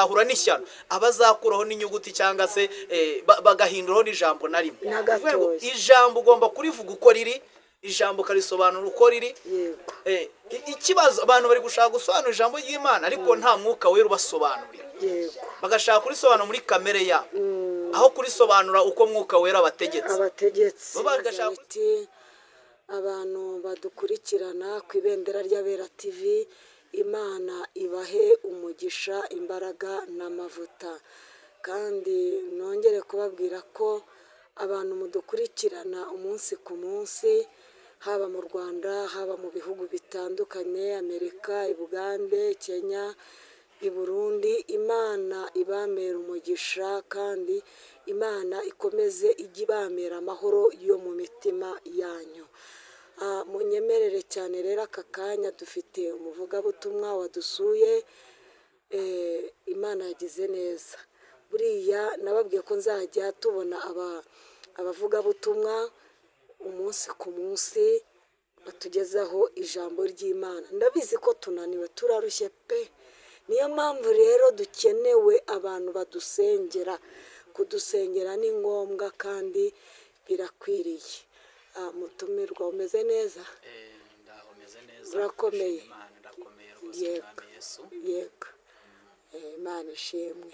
Ahura n'ishyano abazakuraho n'inyuguti cyangwa se bagahinduraho n'ijambo na rimwe. Na Ni ukuvuga ngo gatoya. ijambo ugomba kurivuga uko riri, ijambo ukarisobanura uko riri. Ikibazo, abantu bari gushaka gusobanura ijambo ry'Imana, ariko nta Mwuka Wera ubasobanurira. Bagashaka kurisobanura muri kamere yabo aho kurisobanura uko Mwuka Wera abategetse. Abategetsi. Bo bagashaka Ati abantu badukurikirana ku Ibendera ry'Abera TV, Imana ibahe umugisha, imbaraga n'amavuta. Kandi nongere kubabwira ko abantu mudukurikirana umunsi ku munsi, haba mu Rwanda, haba mu bihugu bitandukanye, Amerika, i Bugande, Kenya, i Burundi, Imana ibamera umugisha, kandi Imana ikomeze ijye ibamera amahoro yo mu mitima yanyu. Munyemerere cyane rero, aka kanya dufite umuvugabutumwa wadusuye. Imana yagize neza. Buriya nababwiye ko nzajya tubona abavugabutumwa umunsi ku munsi batugezaho ijambo ry'Imana. Ndabizi ko tunaniwe, turarushye pe. Niyo mpamvu rero dukenewe abantu badusengera. Kudusengera ni ngombwa kandi birakwiriye. Mutumirwa, umeze neza? Ndaho, meze neza. Urakomeye? Ndashima Imana, ndakomeye rwose. Mwami Yesu. Yego. Imana ishimwe.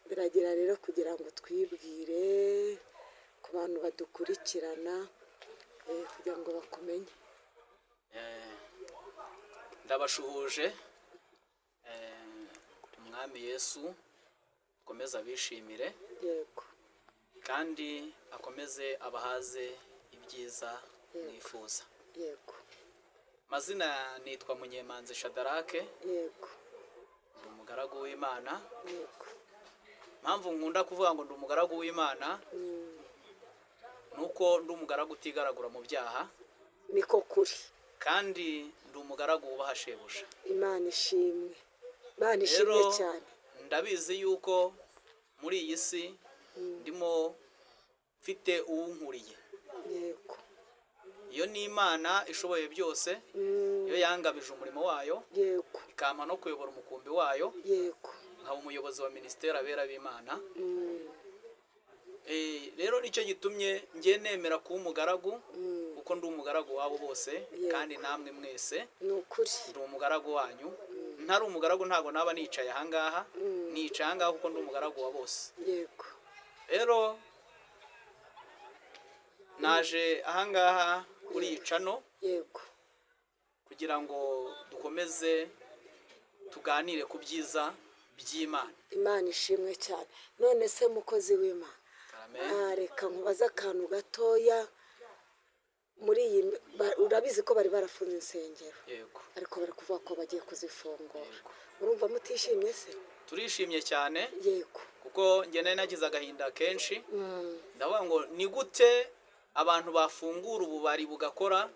Biragira rero kugira ngo twibwire ku bantu badukurikirana, kugira ngo bakumenye. Ndabashuhuje. Umwami Yesu akomeze abishimire kandi akomeze abahaze ibyiza mwifuza. Mazina nitwa Munyemanzi Shadarake. Ndi umugaragu w'Imana. Mpamvu nkunda kuvuga ngo ndi umugaragu w'Imana ni uko ndi umugaragu utigaragura mu byaha. Niko kuri. Kandi ndi umugaragu wubaha shebuja. Imana ishimwe, Imana ishimwe Rero cyane. ndabizi yuko muri iyi si ndimo mfite uwunkuriye. Iyo ni Imana ishoboye byose, iyo yangabije umurimo wayo, ikampa no kuyobora umukumbi wayo, nkaba umuyobozi wa minisiteri Abera b'Imana. Rero nicyo gitumye ngiye nemera kuba umugaragu, kuko ndi umugaragu wabo bose. Kandi namwe mwese Ni ukuri. ndi umugaragu wanyu. Ntari umugaragu ntabwo naba nicaye ahangaha. Nicaye ahangaha kuko ndi umugaragu wa bose. Rero naje ahangaha kuri iyi channel kugira ngo dukomeze tuganire ku byiza by'Imana. Imana ishimwe cyane. None se mukozi w'Imana? Amen. Reka nkubaze akantu gatoya. Muri iyi urabizi ko bari barafunze insengero? Yego. Ariko bari kuvuga ko bagiye kuzifungura. Urumva mutishimye se? Turishimye cyane, kuko njye nari nagize agahinda kenshi. Ndavuga ngo ni gute abantu bafungura ububari bugakora,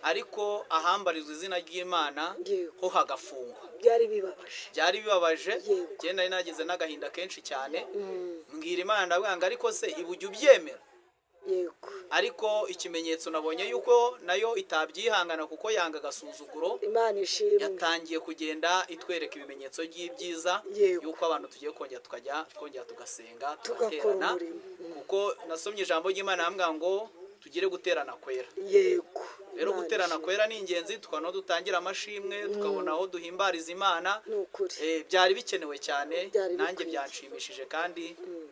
ariko ahambarizwa izina ry'Imana ho hagafungwa? Byari bibabaje. Byari bibabaje. Njye nari nagize n'agahinda kenshi cyane. Mbwira Imana, ndavuga ngo ariko se ibi ujya ubyemera? Ariko ikimenyetso nabonye yuko nayo itabyihangana, kuko yanga agasuzuguro. Imana ishimwe. Yatangiye kugenda itwereka ibimenyetso by'ibyiza, yuko abantu tugiye kongera tukajya twongera tugasenga, Tugakora tugaterana, umurimo. kuko nasomye ijambo ry'Imana yambwira ngo tugire guterana kwera. Rero Imana guterana ishimwe. kwera ni ingenzi, tukabona aho dutangira amashimwe, tukabona aho duhimbariza Imana. Ni ukuri. Byari bikenewe cyane. Byari Nanjye bikwiye. byanshimishije kandi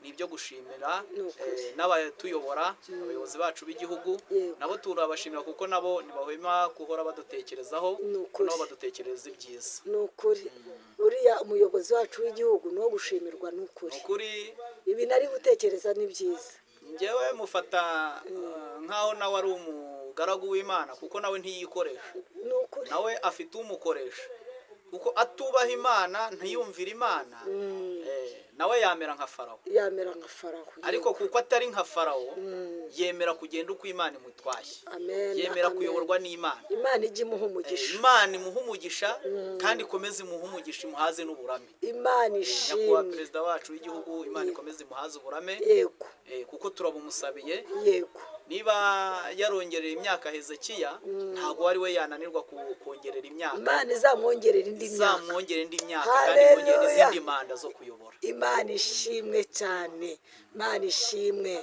ni ibyo gushimira Ni ukuri. n'abatuyobora, abayobozi bacu b'igihugu. Nabo turabashimira, kuko nabo ntibahwema guhora badutekerezaho, Ni kuko ukuri. nabo badutekereza ibyiza. Ni ukuri, uriya umuyobozi wacu w'igihugu ni uwo gushimirwa, ni ukuri. Ni ukuri. Ibi nari gutekereza ni byiza. Njyewe mufata nk'aho nawe ari umugaragu w'Imana, kuko nawe ntiyikoresha. Ni ukuri. Nawe afite umukoresha, kuko atubaha Imana, ntiyumvire Imana. Nawe yamera nka Farawo. Yamera nka Farawo. Ariko kuko atari nka Farawo, yemera kugenda uko Imana imutwaye. Amen. Yemera Amen. kuyoborwa n'Imana. Imana ijya imuha umugisha. Imana imuha umugisha, kandi ikomeze imuhe umugisha, imuhaze n'uburame. Imana Nyakubahwa ishimwe. Perezida wacu w'igihugu, Imana ikomeze imuhaze uburame. Kuko turabumusabiye. Niba yarongerera imyaka Hezekiya, ntabwo ari we yananirwa kongerera imyaka. Imana izamwongerera indi myaka. Izamwongerera indi myaka, kandi imwongere Haleluya. n'izindi manda zo kuyobora. Imana ishimwe cyane, Imana ishimwe.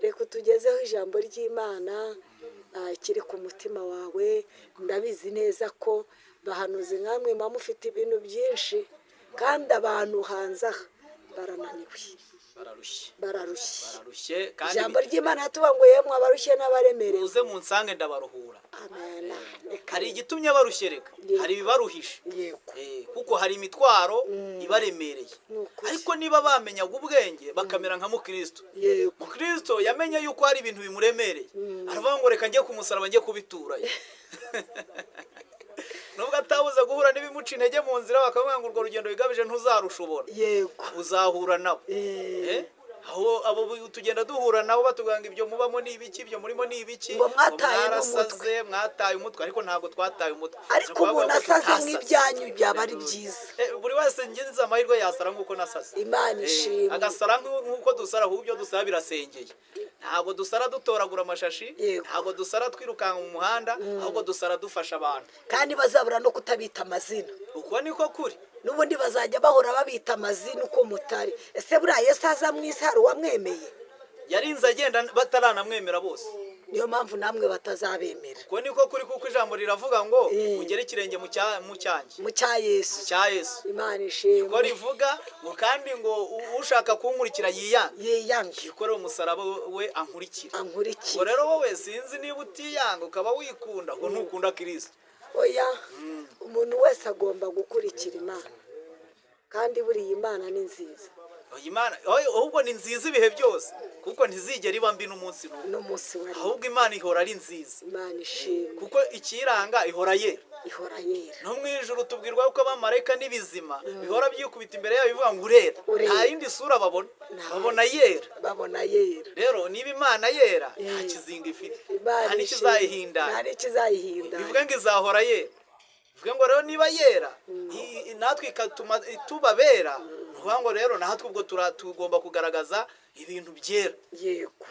Reka utugezeho ijambo ry'Imana kiri ku mutima wawe. Ndabizi neza ko bahanuzi nkamwe muba mufite ibintu byinshi, kandi abantu hanze aha barananiwe. Bararushye. Bararushye. Bararushye kandi. Ijambo ry'Imana tuba ngo yemwe abarushye n'abaremerewe, uze munsange ndabaruhura. Amen. Reka. Hari igitumye barushye, reka hari ibibaruhishe. Kuko hari imitwaro ibaremereye. Ni ukuri. Ariko niba bamenyaga ubwenge bakamera nka mukristo, mukristo yamenye yuko hari ibintu bimuremereye, aravuga ngo reka njye ku musaraba njye kubiturayo, nubwo atabuze guhura n'ibimuca intege mu nzira, bakavuga ngo urwo rugendo wigabije ntuzarushobora, uzahura nabo. Aho abo tugenda duhura nabo batubwira ngo ibyo mubamo ni ibiki, ibyo murimo ni ibiki, Ngo mwataye mwarasaze, mwataye umutwe. Ariko ntabwo twataye umutwe. Ariko Ni ukuvuga umuntu ngo asaze tutasaze. nk'ibyanyu byaba ari byiza. Buri wese ngize amahirwe yasara nk'uko nasaze. Imana ishimwe. Agasara nk'uko dusara, ahubwo ibyo dusara birasengeye. Ntabwo dusara dutoragura amashashi, ntabwo dusara twirukanka mu muhanda, ahubwo dusara dufasha abantu. Kandi bazabura no kutabita amazina. Uko niko kuri. N'ubundi bazajya bahora babita amazina uko mutari. Ese buriya Yesu aza mu isi hari uwamwemeye? Yarinze agenda bataranamwemera bose. Niyo mpamvu namwe batazabemera. Uko niko kuri, kuko ijambo riravuga ngo ugere ikirenge mu cyanjye, mu cya Yesu. Cya Yesu. Imana ishimwe. Ko rivuga ngo kandi ngo ushaka kunkurikira yiyange, yiyange, yikorere umusaraba we ankurikire. Ankurikire. Ubwo rero wowe sinzi niba utiyanga ukaba wikunda, ngo ntukunda Kirisito. Oya, umuntu wese agomba gukurikira Imana, kandi buriya Imana ni nziza. Oya, Imana oya, ahubwo ni nziza ibihe byose, kuko ntizigera iba mbi n'umunsi n'umwe. N'umunsi wa rimwe. Ahubwo Imana ihora ari nziza. Imana ishimwe. Kuko ikiranga ihora yera. Ihora yera. No mu ijuru tubwirwa yuko abamarayika n'ibizima bihora byikubita imbere yabo bivuga ngo urera. Urera. Nta yindi sura babona, Nta. babona yera. Babona yera. Rero niba Imana yera, nta kizinga ifite, Imana nta ishimwe. n'ikizayihinda. Nta n'ikizayihinda. Bivuge ngo izahora yera. Bivuge ngo rero niba yera, natwe ikatuma tuba bera, ni ukuvuga ngo rero natwe ubwo tugomba kugaragaza ibintu byera. Yego,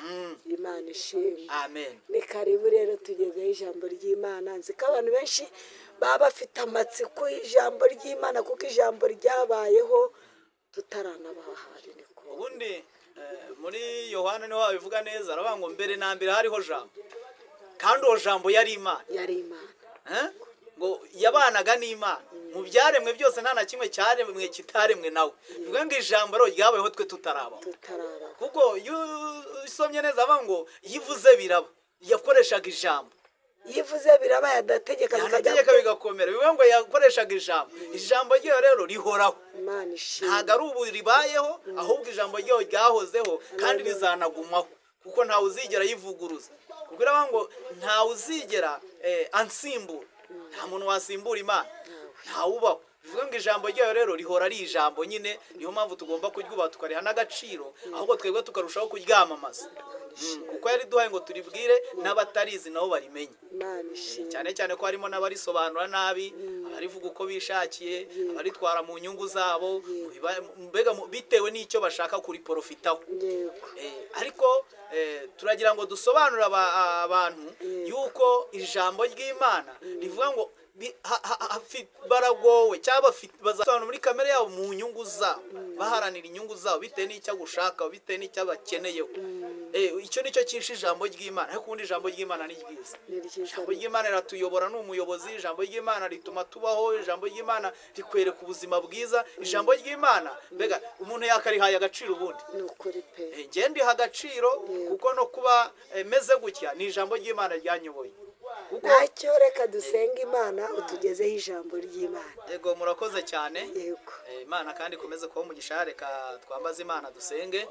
Imana ishimwe. Amen. Ni karibu rero, tugezeho ijambo ry'Imana. Nzi ko abantu benshi baba bafite amatsiko y'ijambo ry'Imana, kuko ijambo ryabayeho tutaranabahari, niko. Ubundi muri Yohana niho babivuga neza, aravuga ngo mbere na mbere hariho Jambo, kandi uwo Jambo yari Imana. Yari Imana. Eh? Ngo yabanaga n'Imana. Mu byaremwe byose nta na kimwe cyaremwe kitaremwe nawe. Bivuga ngo ijambo rero ryabayeho twe tutarabaho. Tutarabaho. Kuko iyo usomye neza, avuga ngo yivuze biraba, yakoreshaga ijambo. Yivuze biraba, yadategeka bikajya. Yanategeka bigakomera. Bivuga ngo yakoreshaga ijambo, ijambo ryayo rero rihoraho. Imana ishimwe. Ntabwo ari ubu ribayeho, ahubwo ijambo ryayo ryahozeho kandi rizanagumaho, kuko ntawe uzigera yivuguruza, kuko iravuga ngo ntawe uzigera ansimbura. Nta muntu wasimbura Imana, ntawubaho. Bivuga ngo ijambo ryayo rero rihora ari ijambo nyine. Niyo mpamvu tugomba kuryubaha, tukariha n'agaciro, ahubwo twebwe tukarushaho kuryamamaza, kuko yariduhaye ngo turibwire n'abatarizi nabo barimenye. Imana ishimwe. Cyane cyane ko harimo n'abarisobanura nabi, abarivuga uko bishakiye, abaritwara mu nyungu zabo, mbega bitewe n'icyo bashaka kuriporofitaho. Ariko turagira ngo dusobanurire abantu yuko ijambo ry'Imana rivuga ngo baragowe cyangwa bazasobanura muri kamere yabo mu nyungu zabo, baharanira inyungu zabo bitewe n'icyo agushaka, bitewe n'icyo bakeneyeho. Icyo nicyo cyishe ijambo ry'Imana. Ariko ubundi ijambo ry'Imana ni ryiza. Ni ryiza. Ijambo ry'Imana riratuyobora, ni umuyobozi. Ijambo ry'Imana rituma tubaho. Ijambo ry'Imana rikwereka ubuzima bwiza. Ijambo ry'Imana, mbega umuntu yakarihaye agaciro ubundi. Ni ukuri pe. Njye ndiha agaciro, kuko no kuba meze gutya ni ijambo ry'Imana ryanyoboye. Kuko Ntacyo, reka dusenge Imana, utugezeho ijambo ry'Imana. Yego, murakoze cyane. Imana kandi ikomeze kuba umugisha. Reka twambaze Imana, dusenge.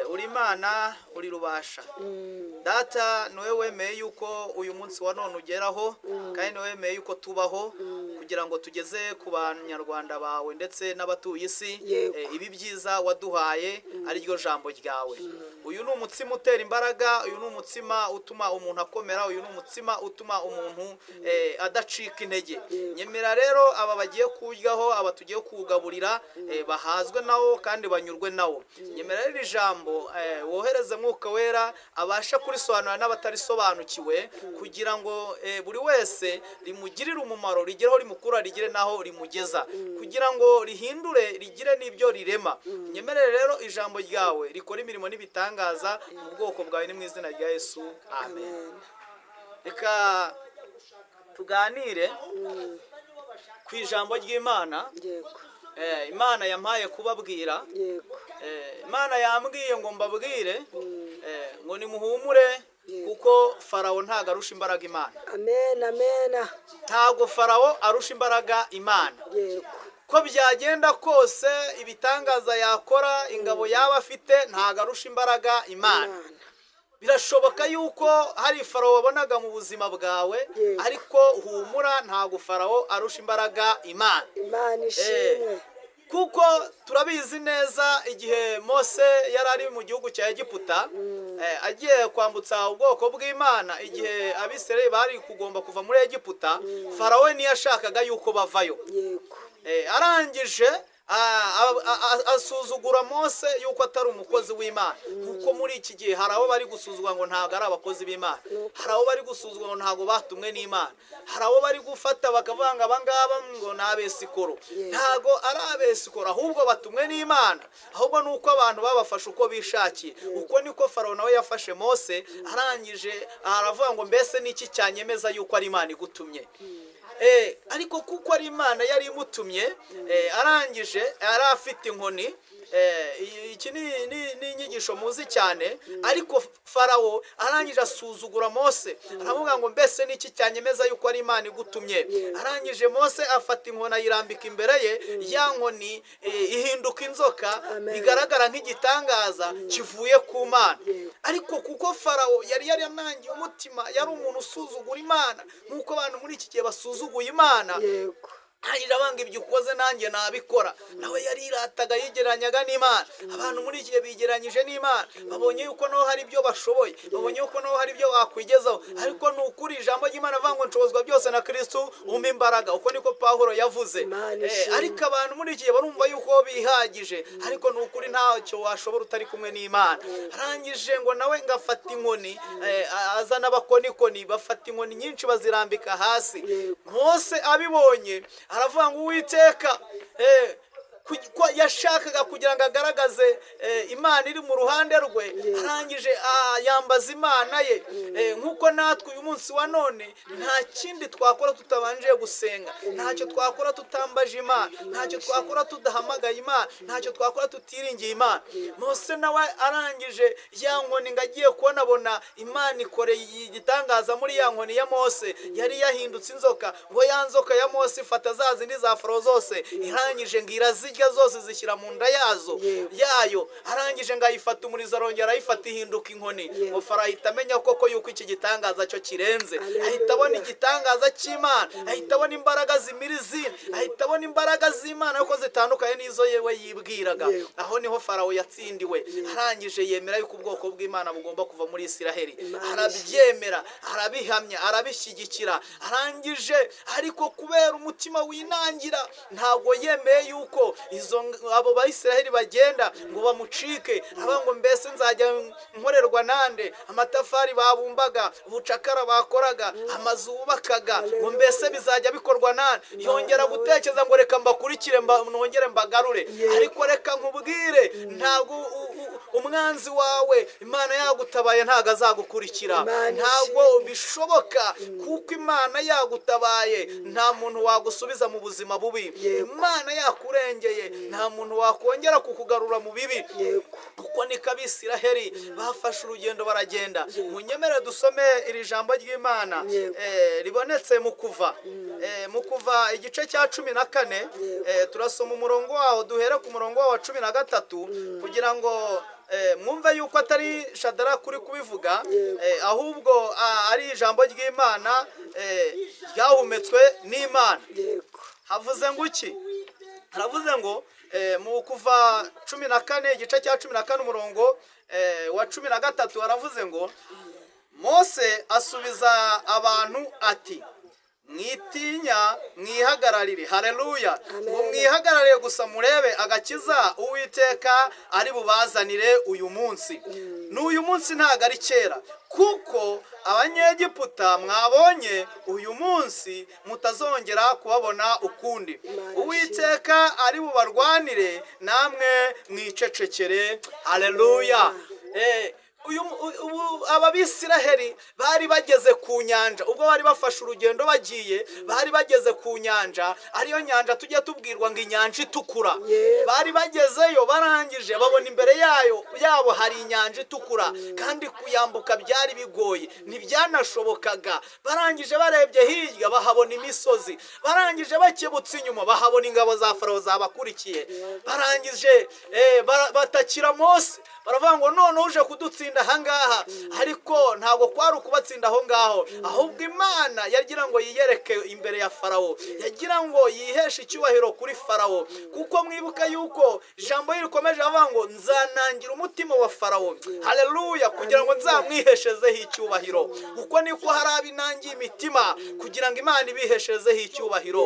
Uri Imana, uri rubasha. Data, niwe wemeye yuko uyu munsi wa none ugeraho, kandi niwe wemeye yuko tubaho. kugira ngo tugeze ku banyarwanda bawe ndetse n'abatuye isi ibi byiza waduhaye, ari ryo jambo ryawe. Uyu ni umutsima utera imbaraga, uyu ni umutsima utuma umuntu akomera, uyu ni umutsima utuma umuntu adacika intege. Nyemera rero aba bagiye kuwuryaho, aba tugiye kuwugaburira, bahazwe nawo kandi banyurwe nawo. Nyemera rero iri jambo, wohereze Mwuka Wera abashe kurisobanura n'abatarisobanukiwe, kugira ngo buri wese rimugirire umumaro, rigere aho rimukura, rigere n'aho rimugeza, kugira ngo rihindure, rigire n'ibyo rirema. Nyemerere rero ijambo ryawe rikora imirimo n'ibitangaza mu bwoko bwawe, ni mu izina rya Yesu, amen. Amen. Reka tuganire ku ijambo ry'Imana. Imana yampaye kubabwira. Imana yambwiye ngo mbabwire, ngo nimuhumure, kuko Farawo ntago arusha imbaraga Imana. Amen, amen. Ntago Farawo arusha imbaraga Imana. Ko byagenda kose, ibitangaza yakora, ingabo yaba afite, ntago arusha imbaraga Imana. Imana. Birashoboka yuko hari Farawo wabonaga mu buzima bwawe, ariko humura, ntago Farawo arusha imbaraga Imana. Imana ishimwe. Kuko turabizi neza, igihe Mose yari ari mu gihugu cya Egiputa, agiye kwambutsa ubwoko bw'Imana, igihe Abisirayeli bari kugomba kuva muri Egiputa, Farawo ntiyashakaga yuko bavayo. Arangije asuzugura Mose yuko atari umukozi w'Imana, kuko muri iki gihe hari abo bari gusuzugura ngo ntabwo ari abakozi b'Imana, hari abo bari gusuzugura ngo ntabwo batumwe n'Imana, hari abo bari gufata bakavuga ngo abangaba ngo ni abesikoro. Ntabwo ari abesikoro, ahubwo batumwe n'Imana, ahubwo ni uko abantu babafashe uko bishakiye. Uko niko Farawo nawe yafashe Mose. Arangije aravuga ngo: "Mbese niki cyanyemeza yuko ari Imana igutumye?" Ariko kuko ari Imana yari imutumye, arangije yari afite inkoni. Iki ni inyigisho muzi cyane. Ariko Farawo arangije asuzugura Mose, aravuga ngo: "Mbese niki cyanyemeza yuko ari Imana igutumye?" Arangije Mose afata inkoni ayirambika imbere ye, ya nkoni ihinduka inzoka. Amen. Bigaragara nk'igitangaza kivuye ku Mana. Ariko kuko Farawo yari yaranangiye umutima, yari umuntu usuzugura Imana nk'uko abantu muri iki gihe basuzuguye Imana. Arangije abanga: "Ibyo ukoze nanjye nabikora." Nawe yarirataga, yigereranyaga n'Imana. Abantu muri iki gihe bigereranyije n'Imana, babonye yuko naho hari ibyo bashoboye, babonye yuko naho hari ibyo bakwigezaho. Ariko ni ukuri, ijambo ry'Imana avuga ngo: "Nshobozwa byose na Kristo umpa imbaraga." Uko niko Pawulo yavuze. Imana ishimwe. Ariko abantu muri iki gihe barumva yuko bihagije, ariko ni ukuri ntacyo washobora utari kumwe n'Imana. Arangije ngo nawe ngafata inkoni, azana abakonikoni, bafata inkoni nyinshi bazirambika hasi. Mose abibonye aravuga ngo: "Uwiteka," ko yashakaga kugira ngo agaragaze Imana iri mu ruhande rwe. Arangije yambaza Imana ye. Nk'uko natwe uyu munsi wa none nta kindi twakora tutabanje gusenga, ntacyo twakora tutambaje Imana, ntacyo twakora tudahamagaye Imana, ntacyo twakora tutiringiye Imana. Mose nawe arangije ya nkoni, ngo agiye kubonabona Imana ikoreye igitangaza muri ya nkoni ya Mose yari yahindutse inzoka. Ngo ya nzoka ya Mose ifata za zindi za Farawo zose, irangije ngo irazirya zose, zishyira mu nda yazo yayo. Arangije ngo ayifata umurizo, arongera arayifata, ihinduka inkoni. Ngo Farawo ahita amenya koko yuko iki gitangaza cyo kirenze. Ahita abona igitangaza cy'Imana, ahita abona imbaraga zimira izindi, ahita abona imbaraga z'Imana yuko zitandukanye n'izo yewe yibwiraga. Aho niho Farawo yatsindiwe. Arangije yemera yuko ubwoko bw'Imana bugomba kuva muri Isiraheli. Imana. Arabyemera, arabihamya, arabishyigikira. Arangije ariko kubera umutima winangira, ntabwo yemeye yuko izo abo Bayisiraheli bagenda ngo bamucike. Avuga ngo: "Mbese nzajya nkorerwa nande? Amatafari babumbaga, ubucakara bakoraga, amazu bubakaga, ngo mbese bizajya bikorwa nande?" Yongera gutekereza ngo: "Reka mbakurikire, nongere mbagarure." Ariko reka nkubwire, ntabwo umwanzi wawe Imana yagutabaye ntabwo azagukurikira. Imana Ntabwo ishimwe. bishoboka, kuko Imana yagutabaye nta muntu wagusubiza mu buzima bubi. Imana yakurengeye nta muntu wakongera kukugarura mu bibi. Kuko niko Abisiraheli bafashe urugendo baragenda. Munyemere dusome iri jambo ry'Imana ribonetse mu Kuva, mu Kuva igice cya 14. Turasoma umurongo waho, duhere ku murongo waho wa 13, kugira ngo Mwumve yuko atari Shadaraka uri kubivuga, Yego. ahubwo ari ijambo ry'Imana, ryahumetswe n'Imana. Havuze ngo iki? Haravuze ngo mu Kuva 14, igice cya 14, umurongo wa 13, haravuze ngo: "Mose asubiza abantu ati: 'Mwitinya, mwihagararire.'" Haleluya! Ngo Amen. "Mwihagararire gusa, murebe agakiza Uwiteka ari bubazanire uyu munsi." N'uyu munsi, ntabwo ari kera, "kuko Abanyegiputa mwabonye uyu munsi mutazongera kubabona ukundi." Imana. "Uwiteka ari bubarwanire, namwe mwicecekere." Haleluya! Ubu aba Bisiraheli bari bageze ku nyanja. Ubwo bari bafashe urugendo bagiye, bari bageze ku nyanja, ariyo nyanja tujya tubwirwa ngo Inyanja Itukura. Bari bagezeyo, barangije babona imbere yabo hari Inyanja Itukura, kandi kuyambuka byari bigoye, ntibyanashobokaga. Barangije barebye hirya bahabona imisozi, barangije bakebutse inyuma bahabona ingabo za Farawo zabakurikiye. Barangije batakira Mose, baravuga ngo: "None uje kudutsinda ahangaha?" Ariko ntabwo kwari ukubatsinda aho ngaho, ahubwo Imana yagira ngo yiyereke imbere ya Farawo, yagira ngo yiheshe icyubahiro kuri Farawo, kuko mwibuka yuko ijambo ye rikomeje avuga ngo: "Nzanangira umutima wa Farawo," haleluya, "kugira ngo nzamwiheshezeho icyubahiro." Uko niko hari abinangiye imitima kugira ngo Imana ibiheshezeho icyubahiro.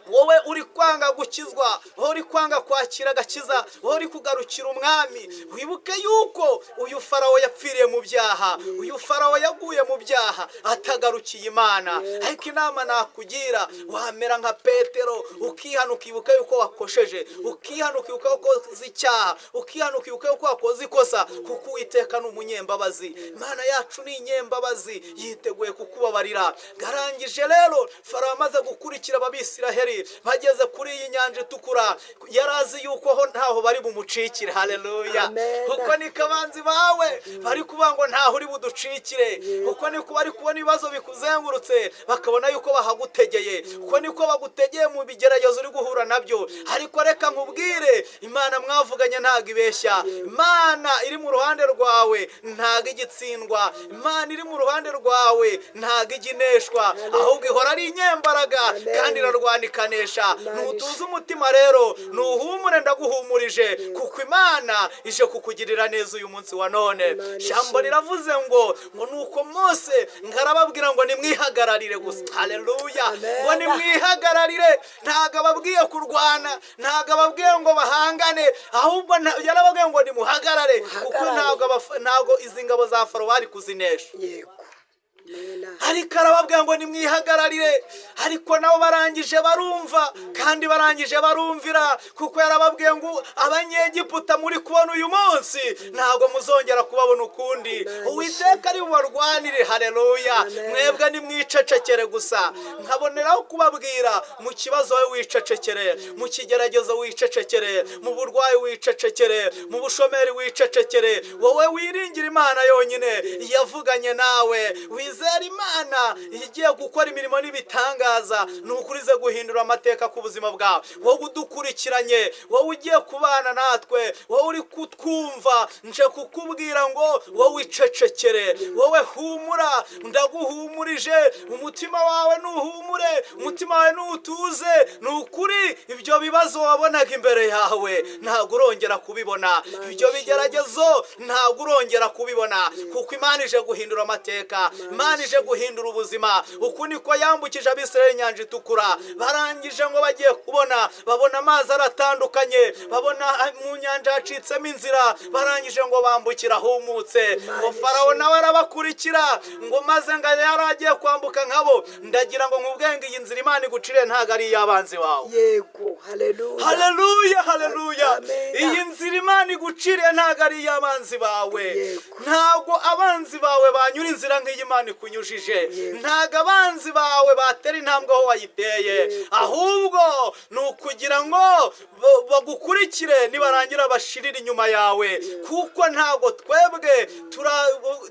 Wowe uri kwanga gukizwa, wowe uri kwanga kwakira agakiza, wowe uri kugarukira Umwami, wibuke yuko uyu Farawo yapfiriye mu byaha, uyu Farawo yaguye mu byaha atagarukiye Imana. Ariko inama nakugira, wamera nka Petero, ukihana, ukibuka yuko wakosheje, ukihana, ukibuka yuko wakoze icyaha, ukihana, ukibuka yuko wakoze ikosa, kuko Uwiteka ni umunyembabazi. Imana yacu ni inyembabazi, yiteguye kukubabarira. Garangije rero, Farawo amaze gukurikira Ababisiraheli bageze kuri iyi Nyanja Itukura, yari azi yuko ho ntaho bari bumucikire. Haleluya! Amen. Kuko niko abanzi bawe bari kuvuga ngo: "Ntaho uri buducikire." Kuko niko bari kubona ibibazo bikuzengurutse, bakabona yuko bahagutegeye, kuko niko bagutegeye mu bigeragezo uri guhura nabyo. Ariko reka nkubwire, Imana mwavuganye ntabwo ibeshya. Imana iri mu ruhande rwawe ntabwo ijya itsindwa. Imana iri mu ruhande rwawe ntabwo ijya ineshwa, ahubwo ihora ari inyembaraga Amen. kandi irarwana ikanesha. Imana. Ntutuze umutima rero, nuhumure, ndaguhumurije, kuko Imana ije kukugirira neza uyu munsi wa none. Imana Ijambo ishimwe. riravuze ngo nuko Mose ngarababwira ngo: "Nimwihagararire gusa." Haleluya! Amen. Ngo: "Nimwihagararire." Ntabwo ababwiye kurwana, ntabwo ababwiye ngo bahangane, ahubwo yarababwiye ngo: "Nimuhagarare," kuko Muhagarare. ntabwo izi ngabo za Farawo bari kuzinesha. Yego, Amen. Ariko arababwira ngo: "Nimwihagararire." Ariko nabo barangije barumva, kandi barangije barumvira, kuko yarababwiye ngo: "Abanyegiputa muri kubona uyu munsi ntabwo muzongera kubabona ukundi. Uwiteka ari bubarwanire." Haleluya! Amen. "Mwebwe nimwicecekere gusa." Nkaboneraho kubabwira: mu kibazo wowe wicecekere, mu kigeragezo wicecekere, mu burwayi wicecekere, mu bushomeri wicecekere. Wowe wiringira Imana yonyine yavuganye nawe, wizera Imana igiye gukora imirimo n'ibitangaza, ni ukurize guhindura amateka ku buzima bwawe. Wowe udukurikiranye, wowe ugiye kubana natwe, wowe uri kutwumva, nje kukubwira ngo: wowe icecekere, wowe humura, ndaguhumurije. Umutima wawe nuhumure, umutima wawe nutuze. Ni ukuri, ibyo bibazo wabonaga imbere yawe ntabwo urongera kubibona, ibyo bigeragezo ntabwo urongera kubibona, kuko Imana ije guhindura amateka, Imana ije guhindura ubuzima. Uku niko yambukije Abisirayeli Inyanja Itukura. Barangije ngo bagiye kubona, babona amazi aratandukanye, babona mu nyanja hacitsemo inzira. Barangije ngo bambukira ahumutse, ngo Farawo nawe arabakurikira, ngo maze ngo yari agiye kwambuka nkabo. Ndagira ngo nkubwenge, iyi nzira Imana iguciriye ntabwo ari iy'abanzi bawe. Yego, haleluya. Haleluya, haleluya! Amen. Iyi nzira Imana iguciriye ntabwo ari iy'abanzi bawe. Yego. Ntabwo abanzi bawe banyura inzira nk'iyi Imana ikunyujije, ntago abanzi bawe batera intambwe aho wayiteye, ahubwo ni ukugira ngo bagukurikire, nibarangira bashirire inyuma yawe, kuko ntago twebwe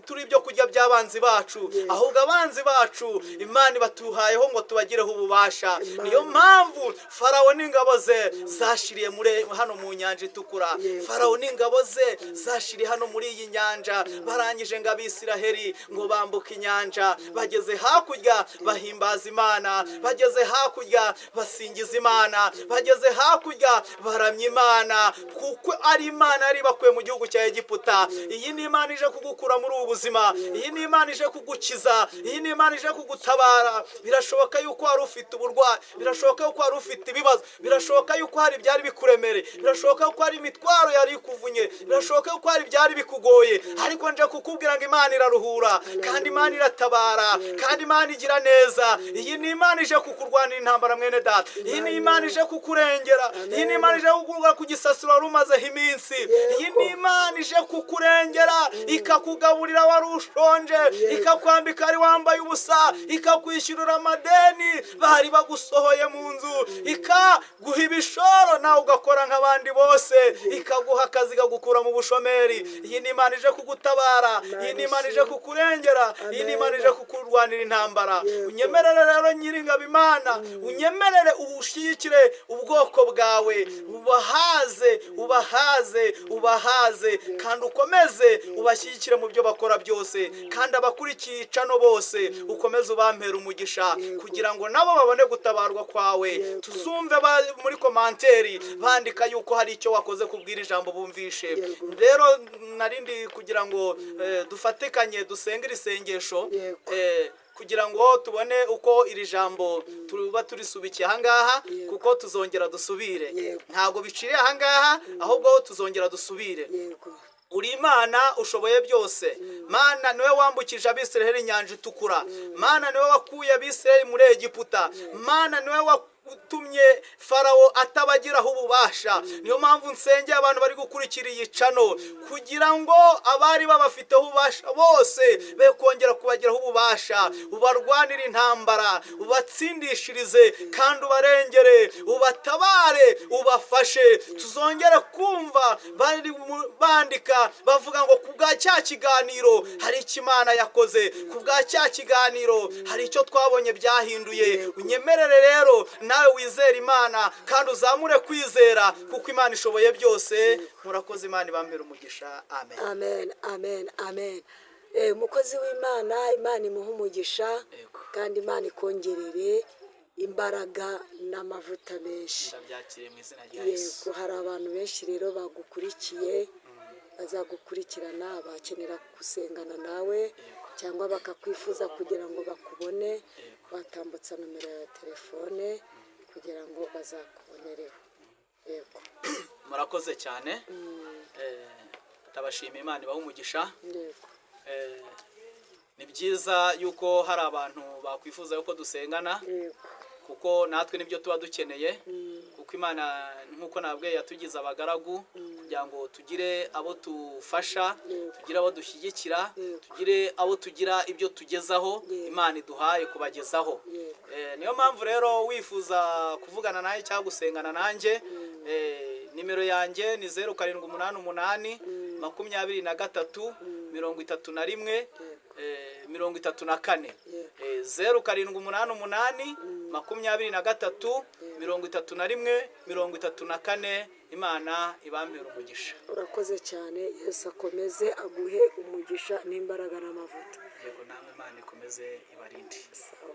turi ibyo kurya by'abanzi bacu, ahubwo abanzi bacu Imana ibatuhayeho ngo tubagireho ububasha. Niyo mpamvu Farawo n'ingabo ze zashiriye muri hano mu nyanja itukura. Farawo n'ingabo ze zashiriye hano muri iyi nyanja. Barangije ngo Abisiraheli ngo bambuke inyanja, bageze hakurya bahimbaza Imana, bageze hakurya basingiza Imana, bageze hakurya baramya Imana, kuko ari Imana yari ibakuye mu gihugu cya Egiputa. Iyi ni Imana ije kugukura muri ubu buzima, iyi ni Imana ije kugukiza, iyi ni Imana ije kugutabara. Birashoboka yuko wari ufite uburwayi, birashoboka yuko wari ufite ibibazo, birashoboka yuko hari ibyari bikuremereye, birashoboka yuko hari imitwaro yari ikuvunye, birashoboka yuko hari ibyari bikugoye, ariko nje kukubwira ngo Imana iraruhura, kandi Imana iratabara, kandi Imana igira neza. Iyi ni Imana ije kukurwanira intambara, mwene data. Iyi ni Imana ije kukurengera, iyi ni Imana ije kugukura ku gisasiro wari umazeho iminsi. Iyi ni Imana ije kukurengera, ikakugaburira wari ushonje, ikakwambika wari wambaye ubusa, ikakwishyurira amadeni bari bagusohoye mu nzu, ikaguha ibishoro nawe ugakora nk'abandi bose, ikaguha akazi ikagukura mu bushomeri. Iyi ni Imana ije kugutabara, iyi ni Imana ije kukurengera, iyi ni Imana ije kukurwanira intambara. Unyemerere rero Nyiringabo Imana, unyemerere ushyigikire ubwoko bwawe, ubahaze, ubahaze, ubahaze, kandi ukomeze ubashyigikire mu byo bakora byose, kandi abakurikiye icano bose ukomeze ubampere umugisha, kugira ngo nabo babone gutabarwa kwawe. Tuzumve muri commentaire bandika yuko hari icyo wakoze kubwira ijambo bumvishe. Rero narindi kugira ngo dufatikanye dusenge iri sengesho, kugira ngo tubone uko iri jambo tuba turisubikiye ahangaha, kuko tuzongera dusubire. Ntabwo biciriye ahangaha, ahubwo tuzongera dusubire. Uri Imana ushoboye byose. Mana, niwe wambukije Abisiraheli inyanja itukura. Mana, niwe wakuye Abisiraheli muri Egiputa. Mana, niwe watumye Farawo atabagiraho ububasha. Niyo mpamvu nsengeye abantu bari gukurikira iyi channel, kugira ngo abari babafiteho ububasha bose be kongera kubagiraho ububasha. Ubarwanire intambara, ubatsindishirize, kandi ubarengere, ubatabare, ubafashe. Tuzongere kumva bandika bavuga ngo ku bwa cya kiganiro hari icyo Imana yakoze, ku bwa cya kiganiro hari icyo twabonye byahinduye. Unyemerere rero nawe wizere Imana, kandi uzamure kwizera, kuko Imana ishoboye byose. Murakoze, Imana ibampere umugisha. Amen. Amen, amen, amen. Umukozi w'Imana, Imana imuhe umugisha, kandi Imana ikongerere imbaraga n'amavuta menshi. Ndabyakiriye mu izina rya Yesu. Yego, hari abantu benshi rero bagukurikiye, bazagukurikirana, bakenera gusengana nawe cyangwa bakakwifuza kugira ngo bakubone. Watambutsa nomero ya telefone kugira ngo bazakubonereho. Yego. Murakoze cyane. Ndabashima, Imana ibahe umugisha. Ni byiza yuko hari abantu bakwifuza yuko dusengana, kuko natwe nibyo tuba dukeneye, kuko Imana, nk'uko nabwiye, yatugize abagaragu kugira ngo tugire abo tufasha, tugire abo dushyigikira, tugire abo tugira ibyo tugezaho Imana iduhaye kubagezaho. Niyo mpamvu rero wifuza kuvugana nanjye cyangwa gusengana nanjye, nimero yanjye ni 0788 23 31 34. 0788 23 31 34. Imana ibampere umugisha. Urakoze cyane. Yesu akomeze aguhe umugisha n'imbaraga n'amavuta. Yego, namwe Imana ikomeze ibarinde. Sawa.